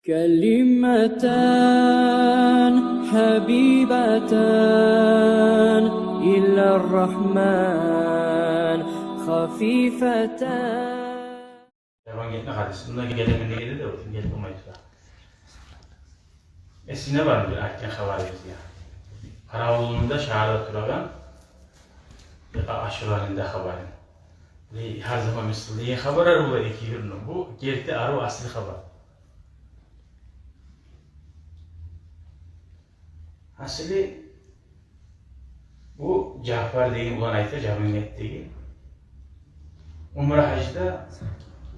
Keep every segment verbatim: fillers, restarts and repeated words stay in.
كلمتان حبيبتان إلى الرحمن خفيفتان. Жабан гетме гьадис. Мунда гелемен де геле де, о гелип болмай тура. Эсингде бармы бир айтгъан хабарыбыз я? Къаравулунда шагьарда турагъан бир Ашураны да хабарын. Бу гьар заман мисал деген хабарлар, бу эки юрню. Бу герти арив асил хабар. Асили, бу Жаъфар деген улан айта, Жабангетдеги. Умра гьажда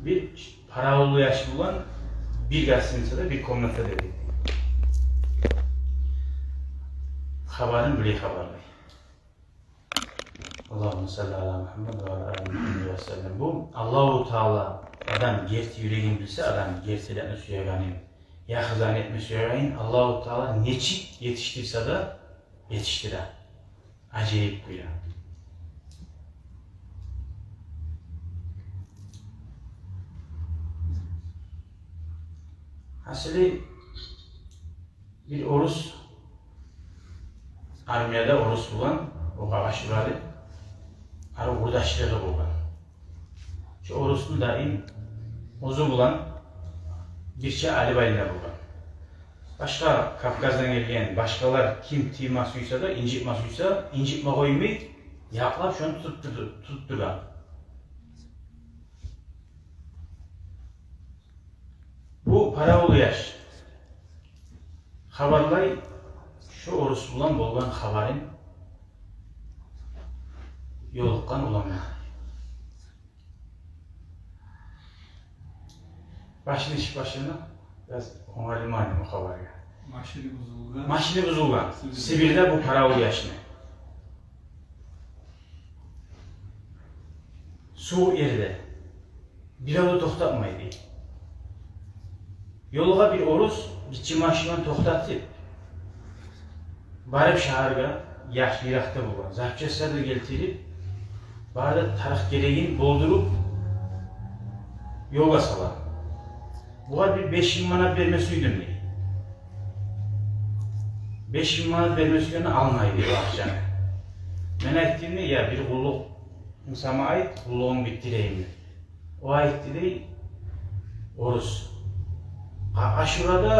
бир паравуллу яш булан бир гостиницада, бир комнатада эди. Хабарын булай хабарлай. Аллагьумма салли ала Мугьаммад ва ала али Мугьаммад ва саллим. Бу Аллагьу Таала, адам герти юрегин билсе, адам герти затны сюегенин, яхшы зат этме сюегенин Аллагьу Таала нечик етишдирсе де, етишдире. Ажайып кюйде. Асили, бир орус, армияда орус булан, о Къакъашураны арив къурдашлыгъы болгъан. Шо орусну даим оьзю булан бирче алып айлана болгъан. Башгъа Кавказдан гелген, башгъалар ким тийме сюйсе де, инжитме сюйсе, инжитме къоймай, якълап шону тутуп тур-, тутуп тургъан. Бу паравуллу яш хабарлай шо орус булан болгъан хабарын ёлукъгъан уланына. Башын эшик башлана, бираз онгарылмагъан о хабаргъа. Машини бузулгъан. Машини бузулгъан. Сибирде. Сибирде бу паравуллу яшны. Сувукъ ерде. Бирев де токътатмай дей. Ёлгъа бир орус гиччи машинаны токътатып, барып шагьаргъа, яхшы йыракъда болгъан, запчастлар да гелтирип, бары да тарыкъ-герегин болдуруп, ёлгъа сала. Бугъар бир беш минг манат берме сюйдюм дей. Беш минг манат берме сюйгенде алмай дей о акъчаны. Мен айтдым дей: «Я, бир къуллукъ сама айт, къуллугъунгну битдирейим», — деп. О айтды дей, орус: «Къакъашурада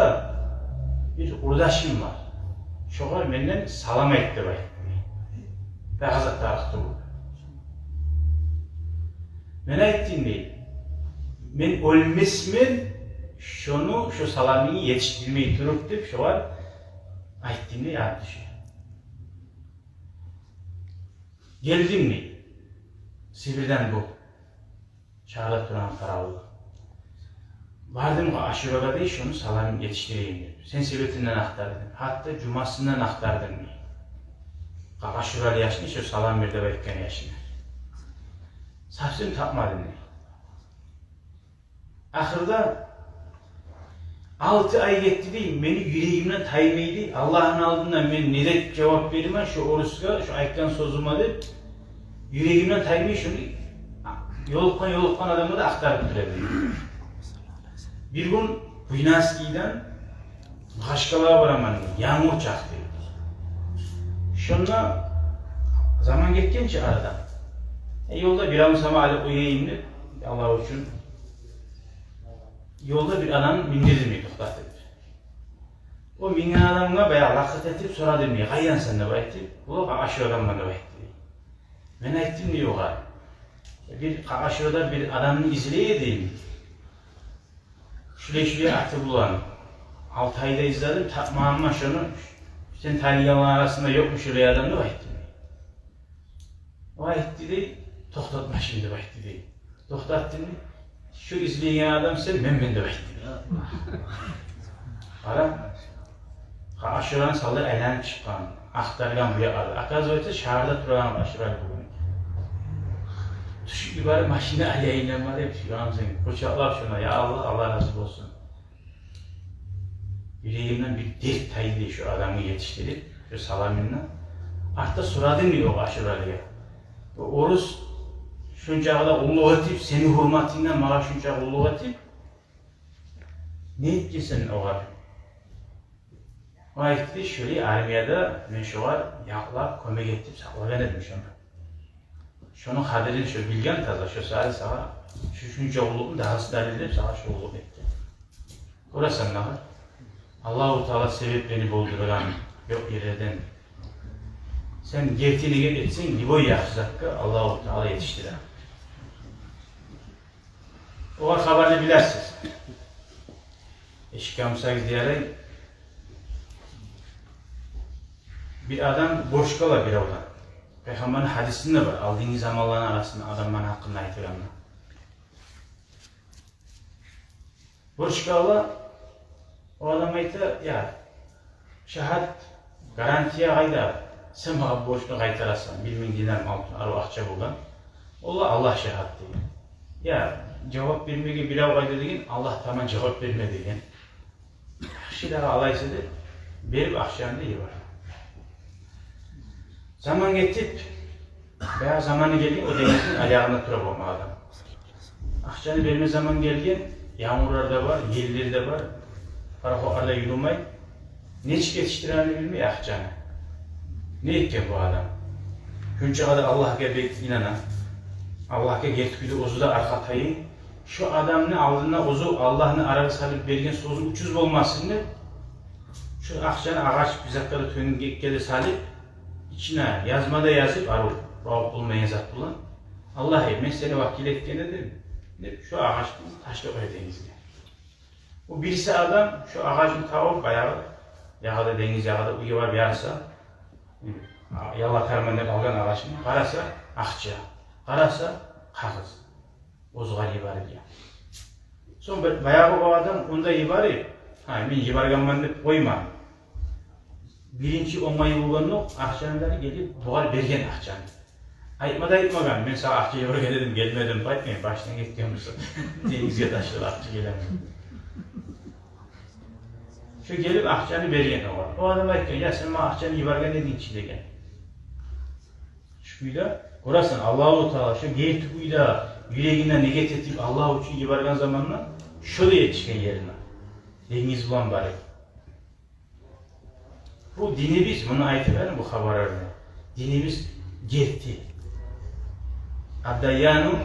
бир къурдашым бар. Шогъар менден салам айт», — деп айтды дей. Дагъы зат тарыкъ тюгюл. Мен айтдым дей: «Мен оьлмесмен, шону, шо саламынгны етишдирмей туруп», — деп, шогъар айтдым дей, ат тюше. Гелдим дей Сибирден бу шагьарда турагъан къаравул. Бардым Къакъашурагъа дей, шону саламын етишдирейим деп. Сен себетинден ахтардым. Гьатта жумасындан ахтардым дей. Къакъашуралы яшны, шо салам бер деп айтгъан яшны. Совсем тапмадым дей. Ахырда алты ай гетди дей, мени юрегимден таймай дей. Аллагьны алдында мен не деп жавап беремен шо орусгъа, шо айтгъан сёзюме деп, юрегимден таймай шону ёлукъгъан, ёлукъгъан адамгъа да ахтарып тура эдим. Бир гюн Буйнакскиден Махачкъалагъа бараман дей, янгур чакъды. Шонда заман гетген чи арадан. Э, ёлда бир адам сама алып къояйым деп, Аллагь учун. Ёлда бир адамны миндирдим дей токътатып. О минген адамгъа баягъы лакъыр этип сорадым дей: «Къайдан сен?» — деп айтып. О: «Къакъашураданман», — деп айтды дей. Мен айтдым дей огъар: «Бир Къакъашурада бир адамны излей эдим. Шулай-шулай аты булан. Алты айда изледим, тапмагъанман шону. Сен таныгъанлар арасында ёкъму шулай адам?» — деп айтдым дей. О айтды дей: «Токътат машинни», — деп айтды дей. Токътатдым дей. «Шо излейген адам сен, менмен», — деп айтды дей. Къара, Къакъашураны саллай айланып чыкъгъан, ахтаргъан бу якъларда. Оказывается, шагьарда турагъан Къакъашуралы болгъан. Тюшюп барып, машинни алайым деп барып, шо адамны къучакълап шону: «Я Аллагь, Аллагь рази болсун. Юрегимден бир дерт тайды шо адамгъа етишдирип, шо саламынгны». Артда сорадым дей о Къакъашуралыгъа: «О орус шунчакъы да къуллукъ этип, сени гьюрметингден магъа шунчакъы къуллукъ этип, «Не этгенсен огъар?» О айтды: «Шолай армияда мен шогъар якълап, кёмек этип сакълагъан эдим шону. Шону къадирин шо билген таза, шо саялы сагъа шу, шунча къуллукъну дагъы да этди деп, сагъа шо къуллукъну этди». Къарасанг дагъы, Аллагьу Таала себеплени болдургъан ёкъ ерлерден. Сен герти ният этсенг, любой яхшы затгъа Аллагьу Таала етишдире. Огъар хабарны билерсиз. Эшитген бусагъыз да ярай. Бир адам борчгъа ала биревден. Пайхаммарны гьадисинде бар, алдынгъы заманланы арасында адамланы гьакъында айтагъанда. Борчгъа ала, о адам айта: «Я, шагьат, гарантия къайда, сен магъа борчну къайтарасан, бир минг динар алтын, арив акъча болгъан?» «Валлагь, Аллагь шагьат», – деген. «Я, жавап бермеге бирев къайда?» – деген. «Аллагь таман жавап берме», – деген. «Яхшы дагъы, алай эсе», – деп, берип, акъчаны да йибере. Заман гетип, баягъы заманы гелген, о денгизни ал ягъында тура бу адам. Акъчаны берме заман гелген, янгурлар да бар, еллер де бар, пароходлар да юрюмей. Нечик етишдирегенин билмей акъчаны. Не этген бу адам? Шунча къадар Аллагьгъа бек инана, Аллагьгъа герти кюйде оьзю де аркъа таяй. Шо адамны алдында оьзю Аллагьны арагъа салып берген сёзю учуз болмасын деп, шо акъчаны агъач бир затгъа да, тёнгекге де салып, ичине язма да язып, арив, бавукъ болмайгъан зат булан: «Аллагь, мен сени вакил этген эдим», – деп, шо агъачны ташлап къоя денгизге. О бириси адам шо агъачны табып, баягъы ягъада, денгиз ягъада уьйге барып ята, яллатарман деп алгъан агъачны, къараса, акъча, къараса, къагъыз. Оьзюгер йиберилген. Сонг бир, баягъы о адам онда йиберип, гьа, мен йибергенмен деп къоймай, биринчи онгай болгъандокъ, акъчаны да гелип бугъар берген акъчаны. Айтма да айтмагъан: «Мен сагъа акъча йиберген эдим, гелмедим», – деп айтмай, башындан гетген буса, денгизге ташлап акъча гелемен. Шо гелип акъчаны берген огъар. О адам айтгъан: «Я, сен магъа акъчаны йиберген эдинг чи», – деген. Шу кюйде, гёресен, Аллагьу Таала шо герти кюйде юрегинден ният этип, Аллагь учун йиберген заманда, шо да етишген ерине, денгиз булан барып. Бу динибиз, муну айтып берем, бу хабарланы. Динибиз герти. Ад-даяну,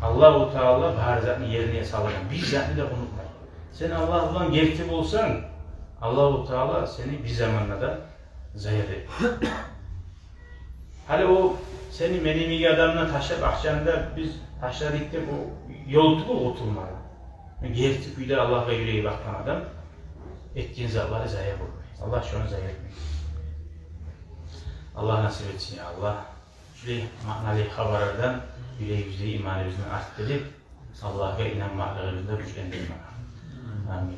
Аллагьу Таала бар затны ерине салагъан, бир затны да унутмай. Сен Аллагь булан герти болсанг, Аллагьу Таала сени бир заманда да зая этмей. Гьали о сени, мени йимик адамны ташлап акъчаны да биз ташладыкъ деп, о ёл тюгюл къутулмагъа. Герти кюйде Аллагьгъа юреги бакъгъан адам этген затлары зая болмай. Аллагь шону зая этмей. Аллагь насип этсин, я Аллагь. Шулай маъналы хабарлардан юрегибизде иманыбызны артдырып, Аллагьгъа инанмакълыгъыбызны да гючлендирме. Амин.